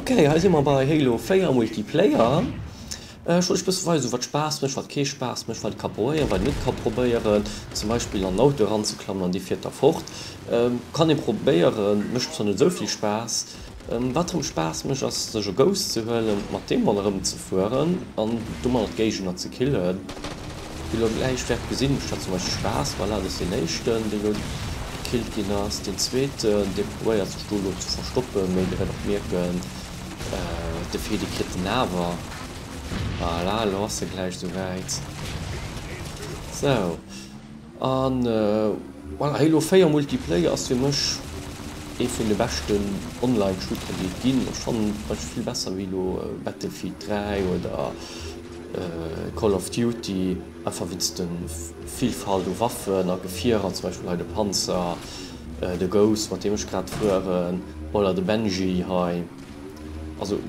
Ok, hei si mer bei Halo 4 Multiplayer. Ech wollt iech bësse weisen, wat Spaass mécht, wat kee Spaass mécht, wat ee ka probéieren, wat een net ka probéieren. Zum Beispill an en Auto eranzeklammen an dee fiert da fort. Kann ee probéieren, mécht zwar net esou vill Spaass. Wat erëm Spaass mécht, ass sech e Ghost ze huelen, mat deem ronderëm ze fueren an domadder d'Géigner ze killen. Wéi elo gläich wäert gesinn, mécht dat zum Beispill Spaass. Voilà, dat ass deen éischten, dee elo gekillt ginn ass. Deen zweeten, dee probéiert sech do elo ze verstoppen, mee dir wäert och mierken, de Fedi kritt en awer. Voilà, elo ass e gläich esouwäit. Sou, an voilà, Halo 4 Multiplayer ass fir mech ee vun de beschten Online-Shooteren, déi et ginn. Ech fannen et zum Beispill vill besser wéi elo Battlefield 3 oder Call of Duty, einfach wéinst de Villfalt u Waffen a Gefierer, zum Beispill hei de Panzer, de Ghost mat deem ech grad fueren, oder de Benji hei. Also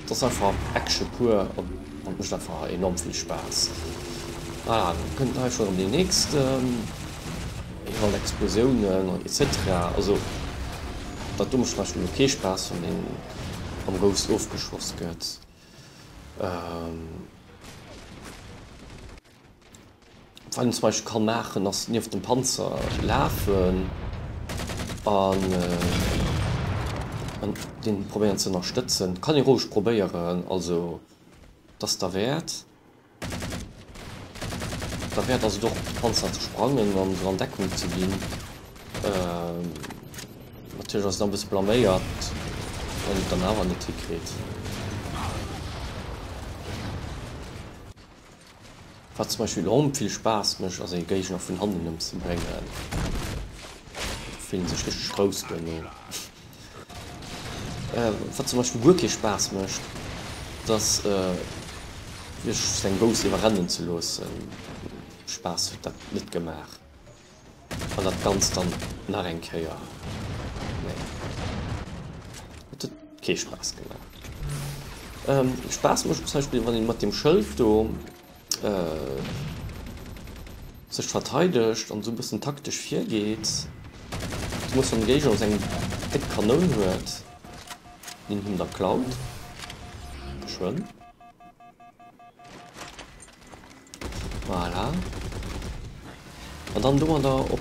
et ass einfach Action pur an et mécht einfach enorm vill Spaass. Voilà, dann kënnt hei scho rëm deen nächsten, iwwerall Explosiounen etc. Also dat do mécht zum Beispill elo kee Spaass, wann een am Ghost ofgeschoss gëtt. Wat een zum Beispill kann maachen ass nieft dem Panzer lafen an deen probéieren ze ënnerstëtzen. Kann ee roueg probéieren, also et ass derwäert. Derwäert ass et och op de Panzer ze sprangen an esou an Deckung ze ginn. Natierlech ass et dann e bësse blaméiert, wann et dann awer net hikritt. Wat zum Beispill enorm vill Spaass mécht, ass ee Géigner vun hannen ëmzebréngen. Do fillen sech richteg grouss duerno. Wat zum Beispill guer kee Spaass mécht, dat ass sech seng Gouss iwwerrennen ze loossen. Spaass huet dat net gemaach. An dat Ganzt dann nach eng Kéier. Nee. Et huet kee Spaass gemaach. Spaass mécht zum Beispill, wann een mat deem Schëld do sech verteidegt an esou e bëssen taktesch virgeet. Zemools wann de Géigner esou eng déck Kanoun huet, déi en him da klaut. Geschwënn. Voilà. An dann domadder op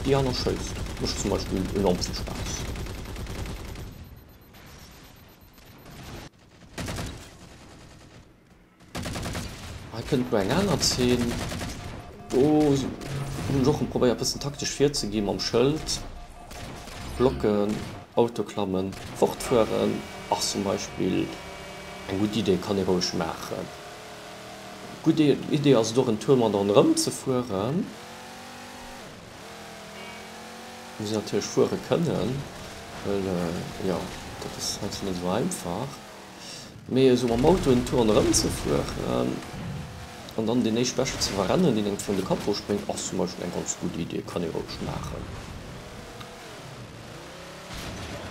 déi aner schéisst. Mécht zum Beispill enorm vill Spaass. Hei kënnt lo eng aner Zeen. Do hunn ech och rëm probéiert bëssen taktesch virzeginn mam Schëld. Blocken, Auto klammen, fortfueren ass zum Beispill eng gutt Idee, kann ee roueg maachen. Gutt Idee ass et och en Tour mat ronderëm ze fueren. Muss een natierlech fuere kënnen, well jo dat ass heiansdo net esou einfach. Mee esou mam Auto en Tour ronderëm ze fueren an dann deen éischtbeschten ze iwwerrennen, deen engem virun de Capot spréngt, ass zum Beispill eng ganz gutt Idee, kann ee roueg maachen.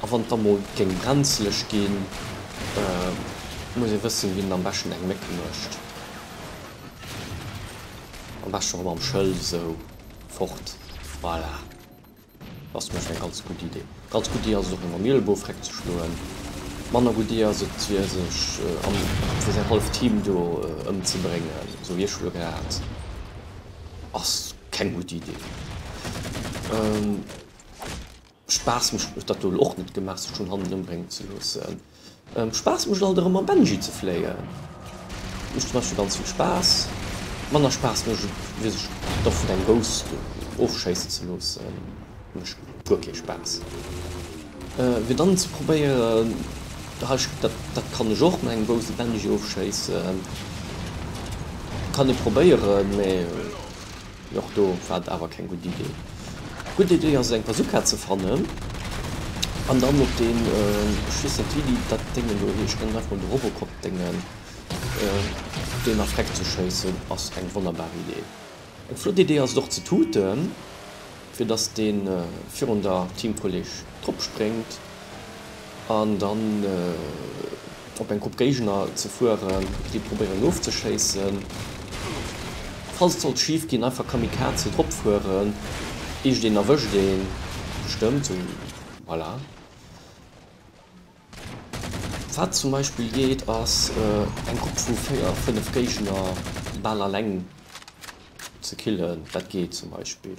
A wann et da mol géing brenzeleg ginn, muss ee wëssen, wéi een am beschten eng Méck mécht. Am beschten och mam Schëld esou fort. Voilà, ass zum Beispill eng ganz gutt Idee. Ganz gutt Idee ass et och, eng mam Mielebou freck ze schloen. Manner gutt Idee ass et, fir sech an fir säin halleft Team do ëmzebréngen, esou wéi ech elo grad. Ass keng gutt Idee. Spaass mécht huet dat do elo och net gemaach sech vun hannen ëmbréngen ze loossen. Spaass mécht alt erëm mam Benji ze fléien. Mécht zum Beispill ganz vill Spaass. Manner Spaass mécht et fir sech da vun engem Ghost ofschéissen ze loossen. Mécht guer kee Spaass. Fir dann ze probéieren, dat dat kann ech och mat engem Ghost e Benji ofschéissen. Kann ee probéieren, mee. Och do war et awer keng gutt Idee. Gutt Idee ass et eng Bazooka ze fannen an dann op deen, ech weess net wéi dat Déngen do heescht, nennen einfach mol de Robocop Déngen, deen a Freck ze schéissen ass eng wonnerbar Idee. Eng flott Idee ass et och ze tuten, fir dass dee virun der Teamkolleg drop spréngt. An dann op eng Grupp Géigner ze fueren, déi probéieren ofzeschéissen. Falls et sollt schif ginn, einfach Kamikaze drop fueren. Iergendeen erwëscht een bestëmmt. Voilà. Wat zum Beispill geet ass eng Grupp vu 4, 5 Géigner bal alleng ze killen, dat geet zum Beispill.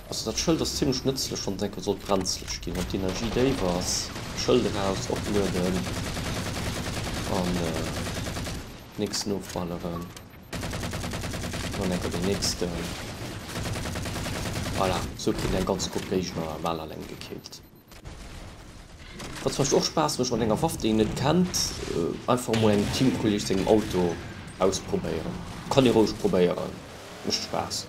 Also dat Schëld ass zimlech nëtzlech wann et eng Kéier sollt brenzlech ginn, wann d'Energie déif ass, Schëld eraus, oplueden an nächsten ofballeren, dann eng Kéier den nächsten. Voilà, sou kritt een eng ganz Grupp Géigner bal alleng gekillt. Wat zum Beispill och Spaass mécht, mat enger Waff déi een net kennt, einfach emol engem Teamkolleg sengem Auto ausprobéieren. Kann ee roueg probéieren, mécht Spaass.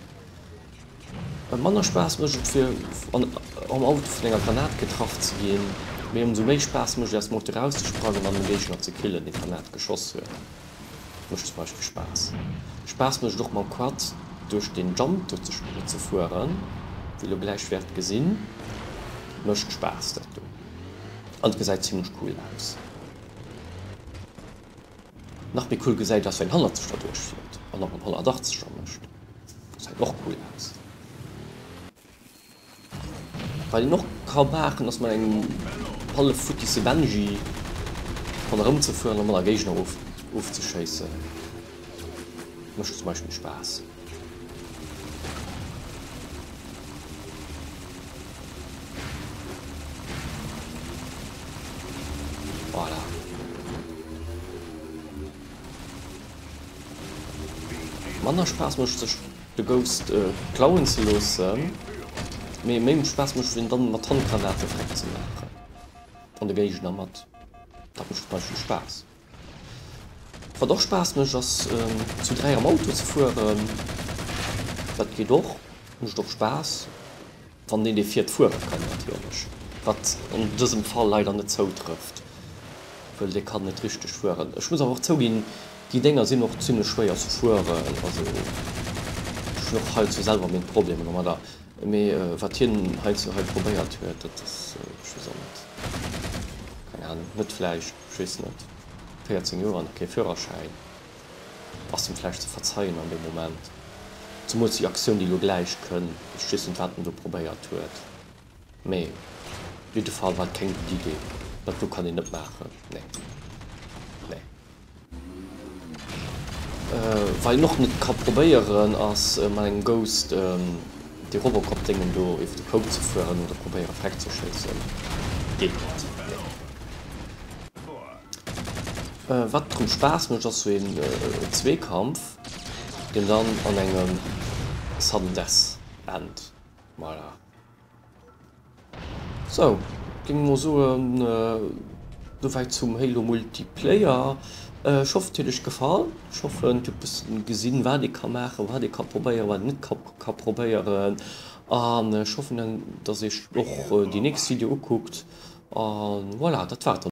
Manner Spaass mécht et fir am Auto vun enger Granat getraff ze ginn, mee ëmsou méi Spaass mécht et aus dem Auto erauszesprangen an den Géigner ze killen deen d'Granat geschoss huet. Mécht zum Beispill Spaass. Spaass mécht et och mam Quad duerch den Jump do ze fueren, wéi lo gläich wäert gesinn. Mécht Spaass dat do an et gesäit zimlech cool aus. Nach méi cool gesäit aus wann een hannert sech derduerch fiert an nach en 180 er mécht. Gesäit och cool aus. Wat een och ka maachen ass mat engem hallef futtisse Benji ronderëm ze fueren a manner Géigner ofzeschéissen. Mécht zum Beispill Spaass. Voilà. Manner Spaass mécht sech de Ghost klauen ze loossen, mee méi Spaass mécht et en dann mat Handgranate freck ze maachen an de Géigner mat. Dat mécht zum Beispill Spaass. Wat och Spaass mécht ass zu 3 am Auto ze fueren, dat geet och, mécht och Spaass wann een dee fiert fuere kann natierlech, wat an dësem Fall leider net zoutrëfft, wëll dee kann net richteg fueren. Ech muss awer och zouginn, déi Dénger sinn och zimlech schwéier ze fueren, also ech hunn och heiansdo selwer meng Problemer domadder, mee wat hien heiansdo hei probéiert huet, dat ass, ech weess och net, keng Ahnung, huet vläicht, ech weess net, 14 Joer an nach kee Führerschäin, ass em vläicht ze verzeien an deem Moment, zemools déi Aktioun déi elo gläich kënn, ech weess net wat en do probéiert huet, mee op jidde Fall war et keng gutt Idee, dat do kann een net maachen, nee, nee. Wat een och net ka probéieren ass mat engem Ghost dee Robocop-Déngen do iwwer de Koup ze fueren oder probéiere freck ze schéissen, geet net, nee. Wat rëm Spaass mécht ass sou een Zweekampf, deen dann an engem Sudden Death end. Voilà. Sou, géing mol soen souwäit zum Halo Multiplayer. Ech hoffen et huet iech gefall. Ech hoffen dir hutt bëssen gesinn wat ee ka maachen, wat ee ka probéieren, wat een net ka probéieren. An ech hoffen dass iech och déi nächst Video ukuckt. An voilà, dat war et dann.